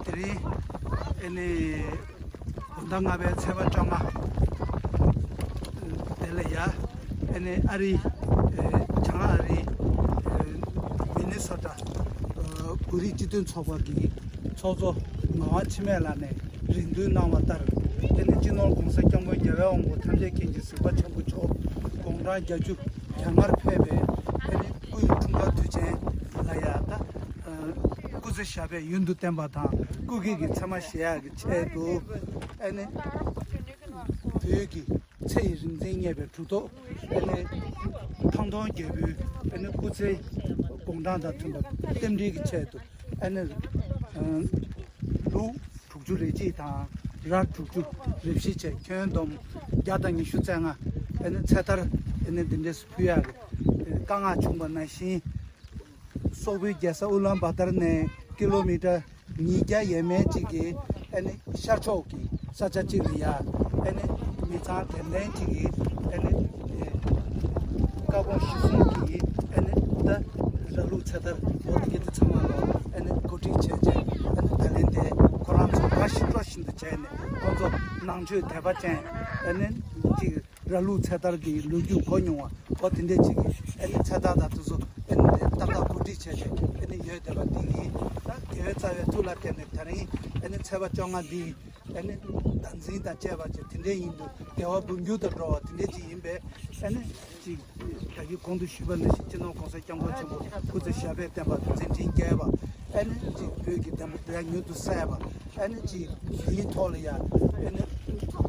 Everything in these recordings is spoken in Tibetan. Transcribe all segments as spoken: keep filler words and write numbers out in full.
དེ་རིང་ཨེ་ནི་དགུན་ཟླ་ལྔ་པའི་ཚེས་པ་བཅོ་ལྔ། དེ་ལ་ཡ་ཨེ་ནི་ཨ་རི་ཨེ་བྱང་ཨ་རི་ཨེ་མི་ནི་སོ་ཊ་ཨེ་བོད་རིགས་སྤྱི་མཐུན་ཚོགས་པ་གི་ཚོགས་གཙོ་ངག་དབང་འཆི་མེད་ལགས་ནས་རེ་འདུན་གནང་བ་ལྟར། ཨེ་ནི་སྤྱི་ནོར་༸གོང་ས་༸སྐྱབས་མགོན་རྒྱལ་བའི་དབང་པོ་ཐམས་ཅད་མཁྱེན་ཅིང་གཟིགས་པ་ཆེན་པོ་མཆོག་དགུང་གྲངས་བརྒྱད་ཅུ་གྱ་ལྔར་ཕེབས་པའི་ཨེ་ནི་སྐུའི་འཁྲུངས་སྐར་དུས་ཆེན་ལ་ཡ་ད་སྐུ་ཚེ་ཞབས་པད་ཡུན་དུ་བརྟན་པ་དང་སྐུ་སྒེར་གྱི་མཚན་མ་བཞེས་ཡག་གི་ཆེད་དུ། ཨེ་ནི་བོད་ཀྱི་ཚེ་ཡི་རིག་འཛིན་བརྙེས་པའི་གྲུབ་ཐོབ་ཨེ་ནི་ཐང་སྟོང་རྒྱལ་པོའི་ཨེ་ནི་སྐུ་ཚེའི་དགུང་གྲངས་དང་མཐུན་པར་རྟེན་འབྲེལ་གྱི་ཆེད་དུ། ཨེ་ནི་ལུག་དྲུག་ཅུ་རེ་གཅིག་དང་ར་དྲུག་ཅུ་རེ་བཞི་བྱས་ཁྱོན་བསྡོམས་བརྒྱ་དང་ཉི་ཤུ་རྩ་ལྔ། ཨེ་ནི་ཚེ་ཐར་ཨེ་ནི་འདི་འདྲས་སུ་ཕུལ་ཡག་གི་བཀའ་མངགས་བྱུང་བ་ནང་བཞིན། སོག་པོའི་རྒྱལ་ས་ཨུ་ལན་བ་ཏར་ནས་ཀི་ལོ་མི་ཊར་ཉིས་བརྒྱ་ཡས་མས་གཅིག་གི་ཨེ་ནི་ཤར་ཕྱོགས་ཀྱི་ས་ཆ་གཅིག་ལ་ཡ་ཨེ་ནི་མི་ཚང་དད་ལྡན་གཅིག་གིས་ཨེ་ནི་བཀའ་དགོངས་གཞིར་བཟུང་གིས་ཨེ་ནི་ད་ར་ལུག་ཚེ་ཐར་འོ་དེ་གི་དེ་ཚང་མ་ལ་ཨེ་ནི་གོ་སྒྲིག་བྱས་རྗེས་ཨེ་ནི་ད་ལན་དེ་ཁོ་རང་ཚོ་དགའ་བཞིན་སྤྲོ་བཞིན་དུ་བྱས་ནས་ཁོ་ཚོ་ནང་ཆོས་དད་པ་ཅན་ཨེ་ནི་གཅིག་ར་ལུག་ཚེ་ཐར་གྱི་ལོ་རྒྱུས་གོ་མྱོང་བ་གོ་དེ་འདྲས་ཅིག་གིས་ཨེ་ནི་ཚེ་ཐར་དང་དེ་ཚོ་ཨེ་ནི་ཏག་ཏག་གོ་སྒྲིག་བྱས་ཏེ་ཨེ་ནི་ཡོད་བསྡད་པ་འདི་ཡིན། ད་དགེ་བའི་རྩ་བའི་ཐུགས་ལ་བརྟེན་ནས་དེ་རིང་ཨེ་ནི་ཚེས་པ་བཅོ་ལྔ་འདི་ཨེ་ནི་བདག་འཛིན་དང་བཅས་པ་ཅིག་དེ་འདྲས་ཡིན་འདུག་དགེ་བ་འབུམ་འགྱུར་དུ་འགྲོ་བ་དེ་འདྲས་ཅིག་ཡིན་པས་ཨེ་ནི་ཅིག་ད་གིན་གོང་དུ་ཞུས་པ་ནང་བཞིན་སྤྱི་ནོར་༸གོང་ས་༸སྐྱབས་མགོན་ཆེན་པོ་སྐུ་ཚེ་ཞབས་པད་བརྟན་པ་དང་མཛད་འཕྲིན་རྒྱས་པ། ཨེ་ནི་ཅིག་བོད་ཀྱི་བདེན་པ་བདེན་མྱུར་དུ་གསལ་བ། ཨེ་ནི་ཅིག་དེའི་ཐོག་ལ་ཡ་ཨེ་ནི་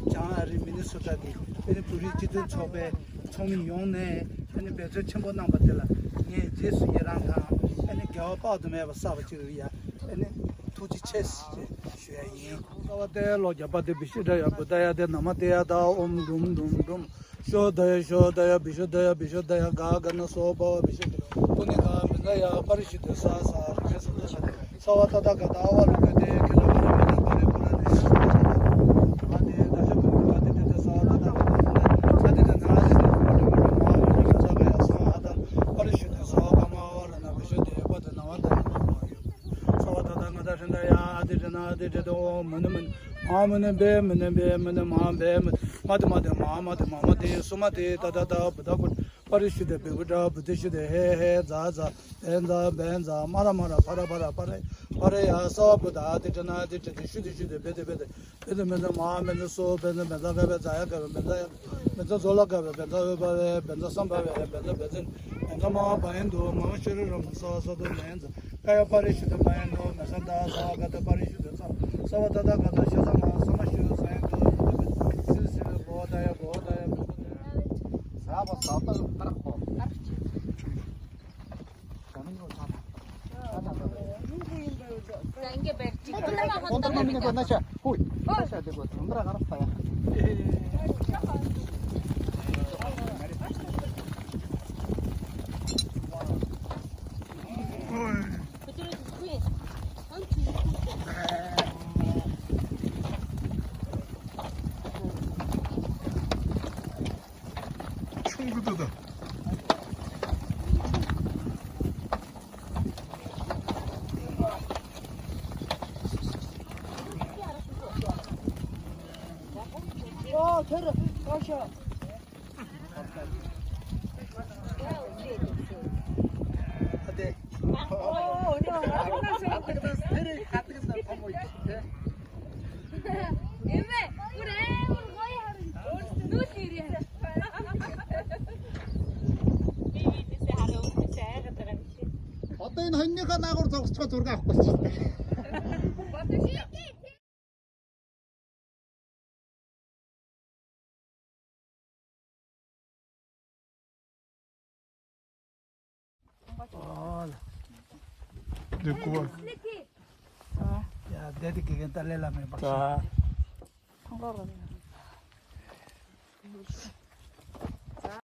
བྱང་ཨ་རི་མི་ནི་སོ་ཊ་གི་ཨེ་ནི་བོད་རིགས་སྤྱི་མཐུན་ཚོགས་པའི་ཚོགས་མི་ཡོངས་ནས་ཨེ་ནི་འབད་བརྩོན་ཆེན་པོ་གནང་བ་དེ་ལ་ངས་རྗེས་སུ་ཡི་རང་དང་ཨེ་ནི་དགེ་བ་དཔག་ཏུ་མེད་པ་བསགས་པ་ཅིག་རེད་ཡ། ཨེ་ནི་ཐུགས་རྗེ་ཆེ་ཞེས་ཞུ་ཡ་ཡིན། ས་བ་ཏཱ་ཡ་ལོ་ཛ་པ་ཏི་བི་ཤི་ཏཱ་ཡ་བུདྡྷཱ་ཡ་ཏེ་ན་མ་ཏཱ་ཡ་ཏཱ། ཨོཾ་དུམ་དུམ་དུམ། ཤོ་དཱ་ཡ་ཤོ་དཱ་ཡ་བི་ཤུ་དཱ་ཡ་བི་ཤུ་དཱ་ཡ་ག་ག་ན་སོ་བྷ་བ་བི་ཤུ་དཱ་པུ་ཎི་ག་མི་ཛ་ཡ་པ་རི་ཤུ་དཱ་ས་ས་ར་མེ་ས་ས་ས་ས་བ་ཏ་ཏ་ག་ཏ་ཨ་བ་རུ་ཀ་ཏེ་ཁི་ལ་བ་ར་མ་ན་པ་རི་པུ་ར་ནི་ཨ་ཏེ་ད་ཤ་པུ་ཀ་ཏེ་ཏེ་ཏེ་ས་བ་ཏ་ཏ་ག་ཏ་ཨ་ཏེ་ད་ན་ཨ་ཏེ་ད་ན་ཨ་ཏེ་ད་ན་ཨ་ཏེ་ད་ན་ཨ་ཏེ་ད་ན་ཨ་ཏེ་ད་ན་ཨ་ཏེ་པ་རི་ཤུ་དཱ་ས་བ་ཀ་མ་ཨ་བ་ར་ན་བི་ཤུ་དཱ་ཡ་པ་ཏ་ན་བ་ཏ་ན་མ་ཡོ། ས་བ་ད་ད་ང་ད་ཧྲན་ད་ཡ་ཨ་དེ་དྲ་ན་ཨ་དེ་དྲ་དོ། མུ་ནི་མུ་ནི་མ་མུ་ནི་བེ་མུ་ནི་བེ་མུ་ནི་མ་བེ་མུ་མ་དེ་མ་དེ་མ་མ་དེ་མ་མ་དེ་སུ་མ་དེ་ད་ད་ད་བུ་ད་གུ་པ་རི་ཤུ་དེ་བེ་བུ་དྲ་བུ་དེ་ཤུ་དེ་ཧེ་ཧེ་ཛ་ཛ་བེ་ཛ་བེ་ཛ་མ་ར་མ་ར་ཕ་ར་ཕ་ར་ཕ་ར་ཕ་ར་ཡ། ས་བ་བུ་ད་ཨ་དེ་དྲ་ན་ཨ་དེ་དྲ་དེ་ཤུ་དེ་ཤུ་དེ་བེ་དེ་བེ་དེ། བེ་ཛ་མེ་ཛ་མ་མེ་ཛ་སོ་བེ་ཛ་མེ་ཛ་ག་བེ་ཛ་ཡ་ག་བེ་བེ་ཛ་ཡ་མེ་ཛ་ཛོ་ལ་ག་བེ་བེ་ཛ་འོ་བ་བེ་བེ་ཛ་སམ་བ་བེ་བེ་ཛ་བེ་ཛ་མེ་ཛ་མ་བ་ཡན་དུ་མ་མ་ཤེ་རུ་ར་མ་ས་ས་དུ་མེ་ཛ་ཀ་ཡ་པ་རི་ཤུ་དུ་བ་ཡན་དུ་མེ་ས་ད་ས་ག་ད་པ་རི་ཤུ་དུ་ས་ས་བ་ད་ད་ག་ད་ཤ་ས་མ་ས་མ་ཤུ་ས་ཡན་དུ་སི་སི་བོ་ད་ཡ་བོ་ད་ཡ་བོ་ད་ཡ། ས་བ་ས་ད་ཀ་ར་ཁོ། ཆུང་གི་འདུག་ད། འདི་ཀུ་བ། ཡ་བསྡད་དེ་དགེ་རྒན་ཏཱ་ལའི་བླ་མའི་པར་ཤ།